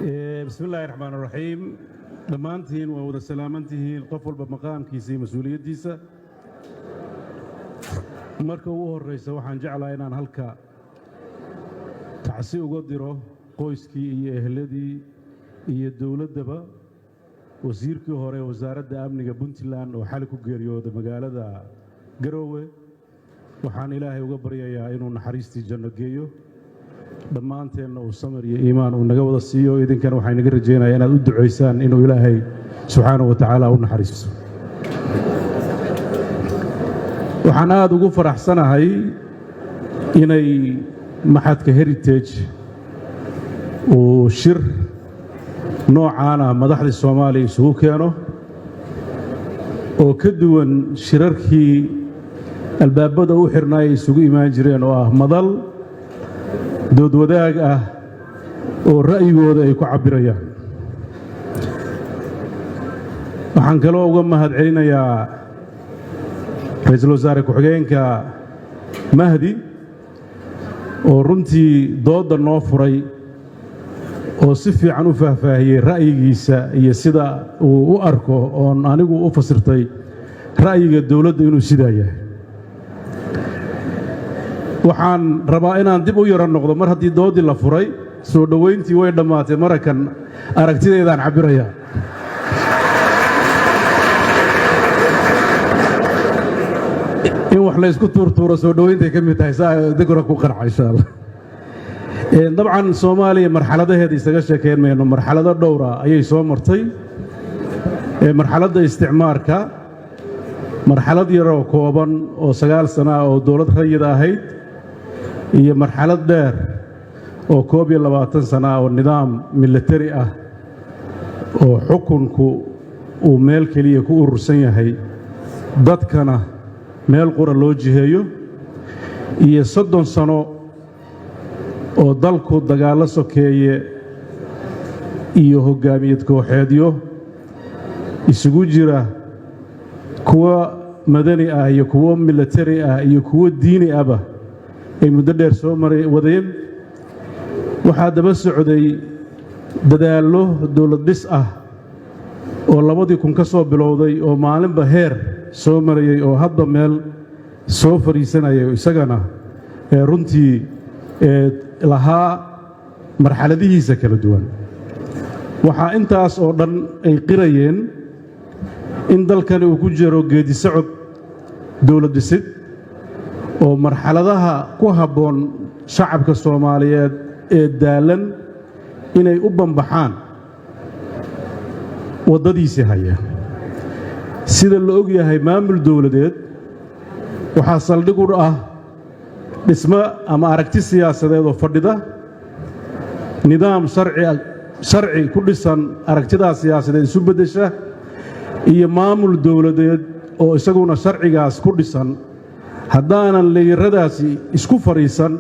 Bismi illaahi raxmaan raxiim. Dhammaantiin waa wada salaamantihiin, qof walba maqaamkiisa iyo mas-uuliyaddiisa. Marka ugu horraysa, waxaan jeclahay inaan halka tacsi uga diro qoyskii iyo ehladii iyo dowladdaba wasiirkii hore ee Wasaaradda Amniga Puntland oo xali ku geeriyooday magaalada Garoowe. Waxaan Ilaahay uga baryayaa inuu naxariistii janno geeyo, dhammaanteenna uu samir iyo iimaan uu naga wada siiyo. Idinkana waxaan inaga rajaynayaa inaad u ducaysaan inuu Ilaahay subxaanahu wa tacaala u naxariisto. Waxaan aad ugu faraxsanahay inay Machadka Heritage uu shir noocaana madaxdii Soomaaliya isugu keeno, oo ka duwan shirarkii albaabada u xirnaay ay isugu imaan jireen, oo ah madal doodwadaag ah oo ra'yigooda ay ku cabbirayaan. Waxaan kaloo uga mahad celinayaa ra-iisul wasaare ku-xigeenka Mahdi, oo runtii doodda noo furay oo si fiican u faahfaahiyey ra'yigiisa iyo sida uu u arko, oon anigu u fasirtay ra'yiga dowladda inuu sidaa yahay. Waxaan rabaa inaan dib u yaro noqdo. Mar haddii dooddii la furay, soo dhowayntii way dhammaatay, marakan aragtidaydaan cabbirayaa. In wax laysku tuurtuuro soo dhowayntay ka mid tahay, saa degora ku qanca insha Allah. Dabcan, Soomaaliya marxaladaheeda isaga sheekayn mayno. Marxalado dhowra ayay soo martay: marxaladda isticmaarka, marxalad yaroo kooban oo 9 sano ah oo dowlad rayid ahayd, iyo marxalad dheer oo 21 sano ah oo nidaam militari ah oo xukunku uu meel keliya ku urursan yahay, dadkana meel qura loo jiheeyo, iyo 30 sano oo dalku dagaallo sokeeye iyo hoggaamiyad kooxeedyo isugu jira, kuwo madani ah iyo kuwo militari ah iyo kuwo diini ahba, ay muddo dheer soo mara wadeen. Waxaa daba socday dadaallo dowlad dhis ah oo 2000 ka soo bilowday, oo maalinba heer soo marayey, oo hadba meel soo fadhiisanayay, isagana ee runtii ee lahaa marxaladihiisa kala duwan. Waxaa intaas oo dhan ay qirayeen in dalkani uu ku jiro geedi socod dowlad dhisid oo marxaladaha ku habboon shacabka Soomaaliyeed ee daallan inay u bambaxaan waddadiisii haya. Sida la og yahay, maamul dowladeed waxaa saldhig u ah dhismo ama aragti siyaasadeed oo fadhida, nidaam sharci ku dhisan aragtidaas siyaasadeed isu beddesha, iyo maamul dowladeed oo isaguna sharcigaas ku dhisan. Haddaanan leeyaradaasi isku fadhiisan,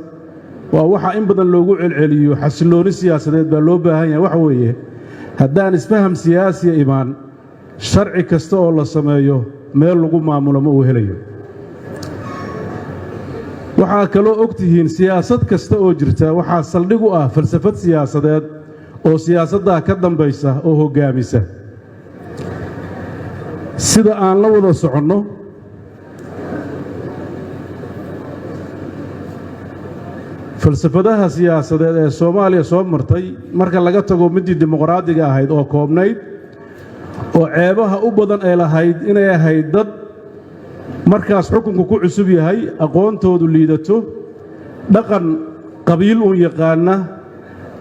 waa waxaa in badan loogu celceliyo xasillooni siyaasadeed baa loo baahan yahay. Waxa weeye, haddaan isfaham siyaasiya imaan, sharci kasta oo la sameeyo meel lagu maamulo ma uu helayo. Waxaa kaloo og tihiin, siyaasad kasta oo jirta waxaa saldhig u ah falsafad siyaasadeed oo siyaasaddaa ka dambaysa oo hoggaamisa. Sida aan la wada soconno, falsafadaha siyaasadeed ee Soomaaliya soo martay, marka laga tago middii dimuqraadiga ahayd oo koobnayd, oo ceebaha u badan ay lahayd inay ahayd dad markaas xukunku ku cusub yahay, aqoontoodu liidato, dhaqan qabiil uun yaqaana,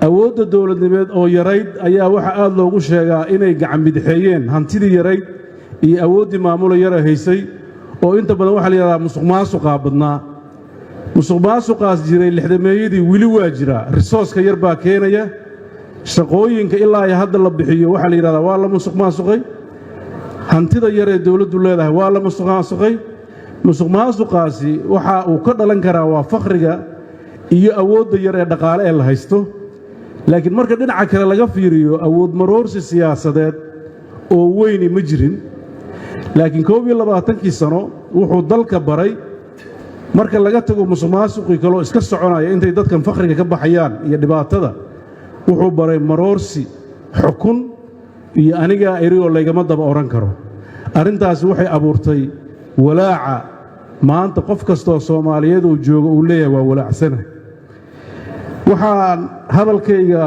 awoodda dowladnimeed oo yarayd, ayaa waxaa aad loogu sheegaa inay gacan bidixeeyeen hantidii yarayd iyo awooddii maamula yara haysay, oo inta badan waxaa la yidhahdaa musuq maasuqaa badnaa. Musuq maasuqaas jiray lixdameeyadii weli waa jiraa. Resource-ka yar baa keenaya. Shaqooyinka ilaa iyo hadda la bixiyo waxaa la yidhahdaa waa la musuq maasuqay. Hantida yar ee dowladdu leedahay waa la musuq maasuqay. Musuq maasuqaasi waxa uu ka dhalan karaa waa fakhriga iyo awoodda yar ee dhaqaale ee la haysto. Laakiin marka dhinaca kale laga fiiriyo, awood maroorsi siyaasadeed oo weyni ma jirin. Laakiin 21-kii sano wuxuu dalka baray, marka laga tago musuq maasuqii kaloo iska soconaya intay dadkan fakhriga ka baxayaan iyo dhibaatada, Wuxuu baray maroorsi, xukun iyo anigaa eriyoo laygama daba odhan karo. Arrintaasi waxay abuurtay walaaca maanta qof kastoo Soomaaliyeed uu joogo uu leeyahay waa walaacsana. Waxaan hadalkayga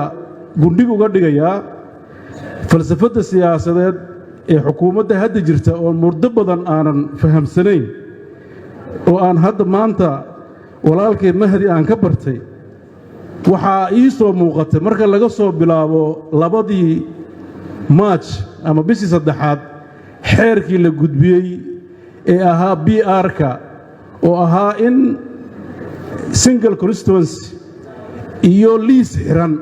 gundhig uga dhigayaa falsafadda siyaasadeed ee xukuumadda hadda jirta, oo muddo badan aanan fahamsanayn, oo aan hadda maanta walaalkay Mahdi aan ka bartay. Waxaa ii soo muuqatay marka laga soo bilaabo 2dii Maaj ama bishii saddexaad, xeerkii la gudbiyey ee ahaa PR-ka, oo ahaa in single constituency iyo liis xiran,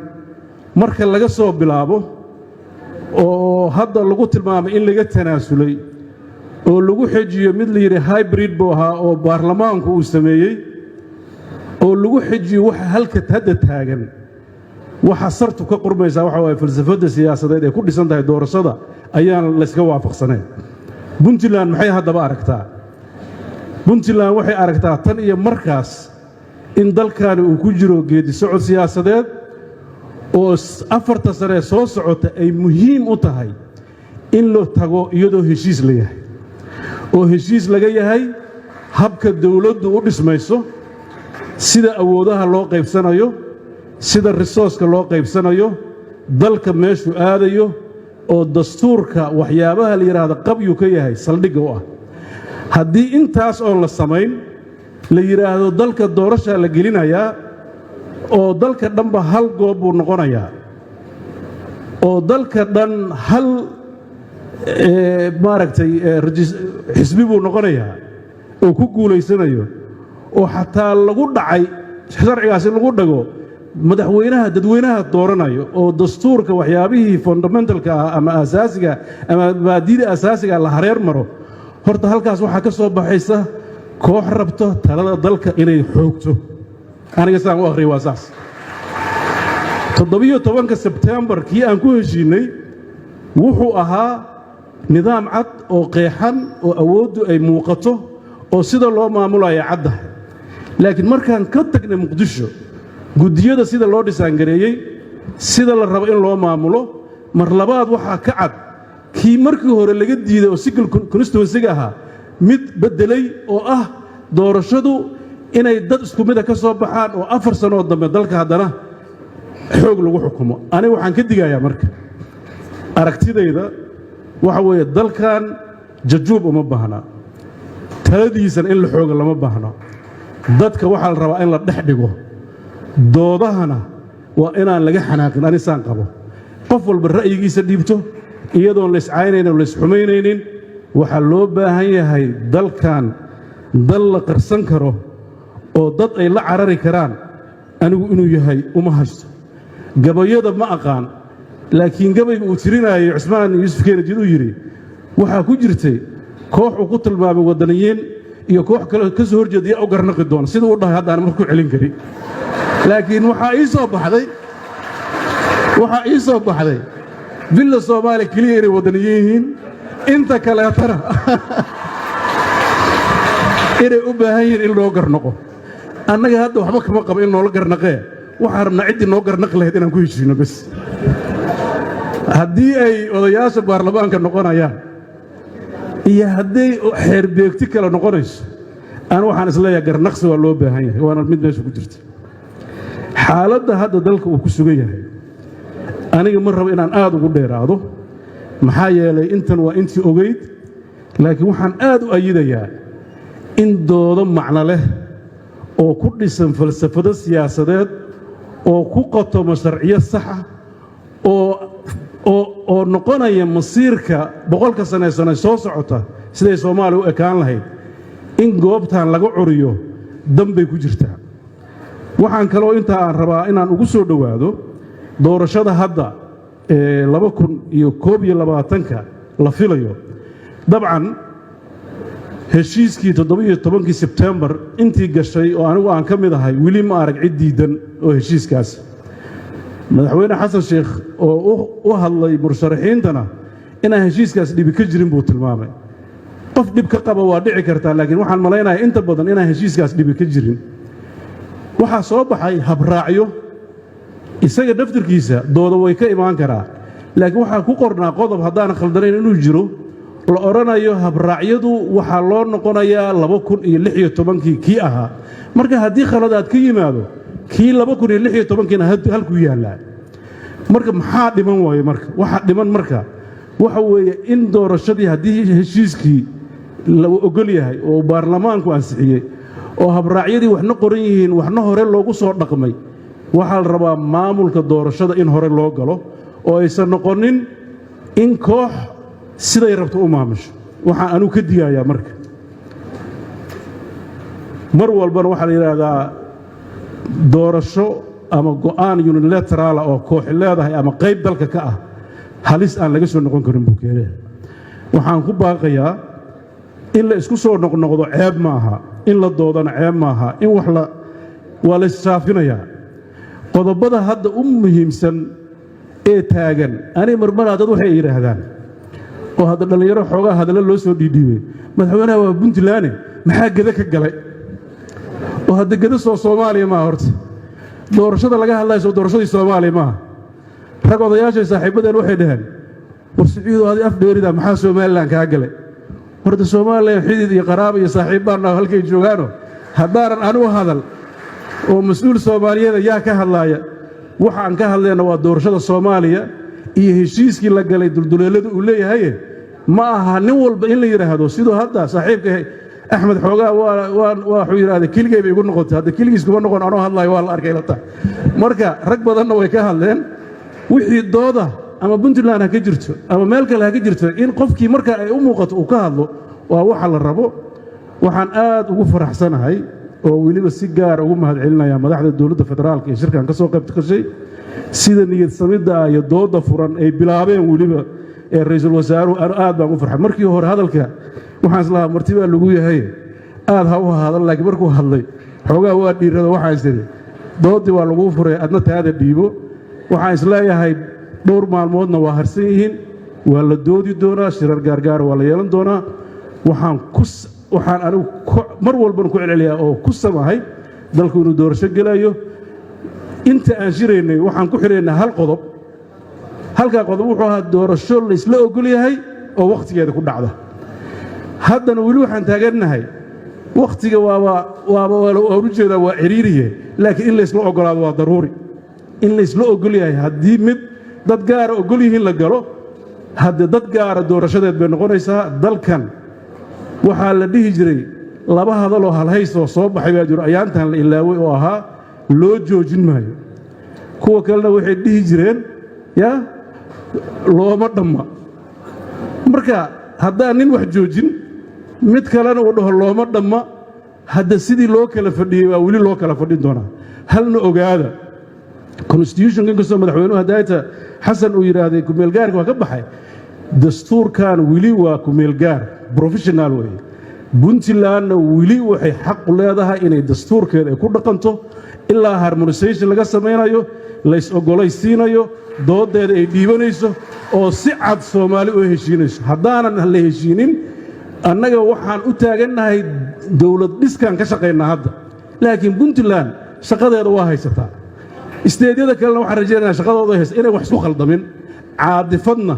marka laga soo bilaabo, oo hadda lagu tilmaamay in laga tanaasulay oo lagu xejiyo mid la yidhi hybrid buu ahaa oo baarlamaanku uu sameeyey, oo lagu xejiyo waxa halka hadda taagan, waxa sartu ka qurmaysaa waxa waaye falsafadda siyaasadeed ee ku dhisan tahay doorashada ayaan layska waafaqsanayn. Puntland maxay haddaba aragtaa? Puntland waxay aragtaa tan iyo markaas in dalkani uu ku jiro geedi socod siyaasadeed, oo 4ta sanee soo socota ay muhiim u tahay in la tago iyadoo heshiis la yahay, oo heshiis laga yahay habka dawladdu u dhismayso, sida awoodaha loo qaybsanayo, sida resource-ka loo qaybsanayo, dalka meeshuu aadayo, oo dastuurka waxyaabaha la yidhaahdo qabyu ka yahay saldhigga u ah. Haddii intaas oon la samayn la yidhaahdo dalka doorashaa la gelinayaa, oo dalka dhanba hal goob buu noqonayaa, oo dalka dhan hal maaragtay xisbi buu noqonayaa oo ku guulaysanayo, oo xataa lagu dhacay sharcigaasi lagu dhago madaxweynaha dadweynaha dooranayo, oo dastuurka waxyaabihii fundamental-ka ah ama asaasiga ama mabaadiida asaasiga la hareer maro, horta halkaas waxaa ka soo baxaysa koox rabto talada dalka inay xoogto. Aniga sidaan u akhriya waa saas. 17-ka Sebtembar kii aan ku heshiinnay wuxuu ahaa nidaam cad oo qeexan, oo awooddu ay muuqato, oo sida loo maamulaya caddahay. Laakiin markaan ka tagnay Muqdisho, guddiyada sida loo dhisaangareeyey, sida la rabo in loo maamulo, mar labaad waxaa ka cad kii markii hore laga diiday oo single constituency-ga ahaa mid beddelay, oo ah doorashadu inay dad isku mida ka soo baxaan, oo 4 sanoo dambe dalka haddana xoog lagu xukumo. Aniga waxaan ka digayaa, marka aragtidayda waxa weeye, dalkan jajuub uma baahna, taladiisana in la xooga lama baahno. Dadka waxaa la rabaa in la dhex dhigo, doodahana waa inaan laga xanaaqin. Anisaan qabo qof walba ra'yigiisa dhiibto iyadoon layscaynaynin oo laysxumaynaynin. Waxaa loo baahan yahay dalkan dal la qarsan karo oo dad ay la carari karaan anigu inuu yahay uma haysto. Gabayada ma aqaan, laakiin gabayga uu tirinayay Cusmaan Yuusuf Keenadiid uu yidhi waxaa ku jirtay koox uu ku tilmaamay waddaniyiin iyo koox kale ka soo horjeedaya u garnaqi doona. Siduu u dhahay haddaan mar ku celin karin, laakiin waxaa ii soo baxday Villa Soomaaliya keliya inay waddaniyiin yihiin, inta kaleetana inay u baahan yihiin in loo garnaqo. Annaga hadda waxba kama qabo in noola garnaqee. Waxaan rabnaa ciddii noo garnaqi lahayd inaan ku heshiino bes. Haddii ay odayaasha baarlamaanka noqonayaan iyo hadday xeerbeegti kale noqonayso, anu waxaan isleeyahay garnaqsi waa loo baahan yahay, waana mid meesha ku jirta. Xaaladda hadda dalka uu ku sugan yahay, aniga ma rabo inaan aad ugu dheeraado, maxaa yeelay intan waa intii ogayd. Laakiin waxaan aad u ayidayaa in doodo macno leh oo ku dhisan falsafado siyaasadeed oo ku qotoma sharciyo saxa oo noqonaya masiirka 100-ka sane soo socota siday Soomaaliya u ekaan lahayd, in goobtan laga curiyo danbay ku jirtaa. Waxaan kaloo intaa aan rabaa inaan ugu soo dhowaado doorashada hadda ee 2021-ka la filayo. Dabcan heshiiskii 17-kii Sebtembar intii gashay oo anigu aan ka mid ahay, weli ma arag cid diiddan oo heshiiskaas. Madaxweyne Xasan Sheekh oo u hadlay musharaxiintana inaan heshiiskaas dhibi ka jirin buu tilmaamay. Qof dhib ka qaba waa dhici kartaa, laakiin waxaan malaynayaa inta badan inaan heshiiskaas dhibi ka jirin. Waxaa soo baxay habraacyo Isaga naftirkiisa dooda way ka imaan karaa, laakiin waxaa ku qornaa qodob, haddaan khaldanayn, inuu jiro la odhanayo habraacyadu waxaa loo noqonayaa 2016-kii kii ahaa. Marka haddii khaladaad ka yimaado, kii 2016-kiina halkuu yaallaa. Marka maxaa dhiman waayo? Marka waxaa dhiman marka waxa weeye in doorashadii, haddii heshiiskii la ogol yahay oo baarlamaanku ansixiyey oo habraacyadii waxna qoran yihiin, waxna hore loogu soo dhaqmay, waxaa la rabaa maamulka doorashada in hore loo galo oo aysan noqonin in koox siday rabto u maamusho. Waxaan anugu ka digayaa, marka mar walbana waxaa la yidhaahdaa doorasho ama go'aan unilateral ah oo kooxi leedahay ama qayb dalka ka ah, halis aan laga soo noqon karin buu keenaya. Waxaan ku baaqayaa in la isku soo noqnoqdo ceeb ma aha, in la doodana ceeb maaha, in wax la waa la issaafinayaa. Qodobada hadda u muhiimsan ee taagan, ani marmaraa dad waxay yidhaahdaan, oo hadda dhallinyaro xoogaa hadallo loo soo dhiidhiibay, "Madaxweynaha waa Puntland, maxaa Gedo ka galay?" Oo hadda Gedo soo Soomaaliya maaha? Horta doorashada laga hadlayo soo doorashadii Soomaaliya maaha? Rag odayaashay saaxiibadeen waxay dhaheen, "War Siciido, adi af dheerida, maxaa Somaliland kaa galay?" Horta Somaliland xidid iyo qaraaba iyo saaxiib baanna halkay joogaano. Haddaanan anigu hadal oo mas-uul Soomaaliyeed yaa ka hadlaaya? Waxa aan ka hadlayna waa doorashada Soomaaliya iyo heshiiskii la galay dulduleellada uu leeyahaye. Ma aha nin walba in la yidhaahdo siduu hadda saaxiibka Axmed xoogaa waxuu yidhahda, "Keligay bay igu noqotay." Hadda keligiis kuma noqon, anoo hadlayo waa la arkay la tahay. Marka rag badanna way ka hadleen. Wixii dooda ama Puntland ha ka jirto ama meel kale ha ka jirto, in qofkii marka ay u muuqato uu ka hadlo waa waxa la rabo. Waxaan aad ugu faraxsanahay oo weliba si gaara ugu mahadcelinayaa madaxda dowladda federaalka ee shirkan ka soo qayb gashay, sida niyad samidda iyo dooda furan ay bilaabeen. Weliba ee ra'iisul wasaaruhu aad baan u farxay. Markii hore hadalka waxaan islahaa marti baa lagu yahay, aad ha u hadal, laakiin markuu hadlay xoogaa waa dhiirado. Waxaan isiri doodii waa laguu furay, adna taada dhiibo. Waxaan isleeyahay dhowr maalmoodna waa harsan yihiin, waa la doodi doonaa, shirar gaargaara waa la yeelan doonaa. Waxaan anigu mar walbana ku celceliyaa oo ku samahay dalku inuu doorasho gelayo. Inta aan shiraynay waxaan ku xidhaynaa hal qodob. Halkaa qodob wuxuu ahaa doorasho laysla ogol yahay oo wakhtigeeda ku dhacda. Haddana weli waxaan taagannahay wakhtiga waaba waan u jeedaa waa ciriiriye, laakiin in laysla ogolaado waa daruuri. In laysla ogol yahay, haddii mid dad gaara ogol yihiin la galo, hadde dad gaara doorashadeed bay noqonaysaa. Dalkan waxaa la dhihi jiray laba hadaloo halhays oo soo baxay baa jiro ayaantan la ilaaway, oo ahaa "loo joojin maayo", kuwa kalena waxay dhihi jireen "yaa looma dhamma". Marka haddaan nin wax joojin, mid kalena uu dhaho "looma dhamma", hadda sidii loo kala fadhiyey baa weli loo kala fadhin doonaa. Halna ogaada, constitutionka, inkastoo madaxweynuhu hadaayta Xasan uu yidhaahday kumeelgaarka waa ka baxay, dastuurkan weli waa kumeelgaar, provisional weeye. Puntlandna weli waxay xaqu leedahay inay dastuurkeeda ay ku dhaqanto ilaa harmonisation laga samaynayo, lays ogolaysiinayo, doodeeda ay dhiibanayso oo si cad Soomaali u heshiinayso. Haddaanan la heshiinin, annaga waxaan u taagannahay dowlad dhiskaan ka shaqaynaa hadda, laakiin Puntland shaqadeeda waa haysataa. State-yada kalena waxaan rajaynaya shaqadooda haysa inay wax isku khaldamin. Caadifadna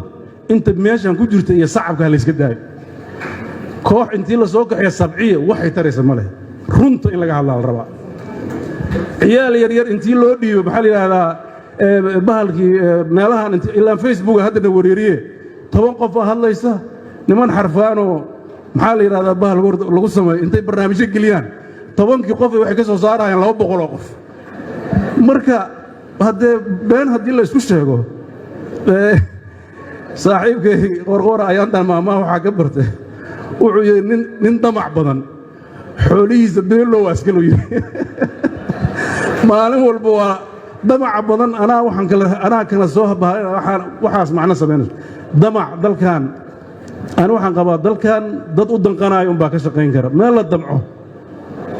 inta meeshan ku jirta iyo sacabka ha layska daayo. Koox intii la soo kaxeeya sabciya waxay taraysa ma leh. Runta in laga hadlaa la rabaa. Ciyaal yaryar intii loo dhiibo, maxaa la yidhaahdaa, bahalkii meelahan ilaan Facebooka haddana wareeriye, 10 qof baa hadlaysa, niman xarfaanoo, maxaa la yidhahdaa, bahal lagu sameeyo, intay barnaamijyo geliyaan, 10-kii qof waxay ka soo saarayaan 200 oo qof. Marka haddee been haddii la isku sheego, saaxiibkay Qorqora ayaantan maamaha waxaa ka bartay, wuxuu yidhi, "Nin damac badan xoolihiisa beenlow waa iskalu yidhi." Maalin walba waa damaca badan. Anaa waxaan kala anaa kala soo waxaas macno samaynayso damac. Dalkan ani waxaan qabaa, dalkan dad u danqanaayo unbaa ka shaqayn kara. Meel la damco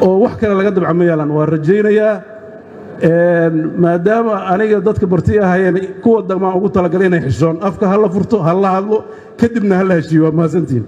oo wax kale laga damco ma yeelan. Waa rajaynayaa, maadaama aniga dadka barti ahayeen, kuwa damaan ugu talagalay inay xishoon, afka ha la furto, ha la hadlo, kadibna ha la heshiiyo. Waa mahadsantihin.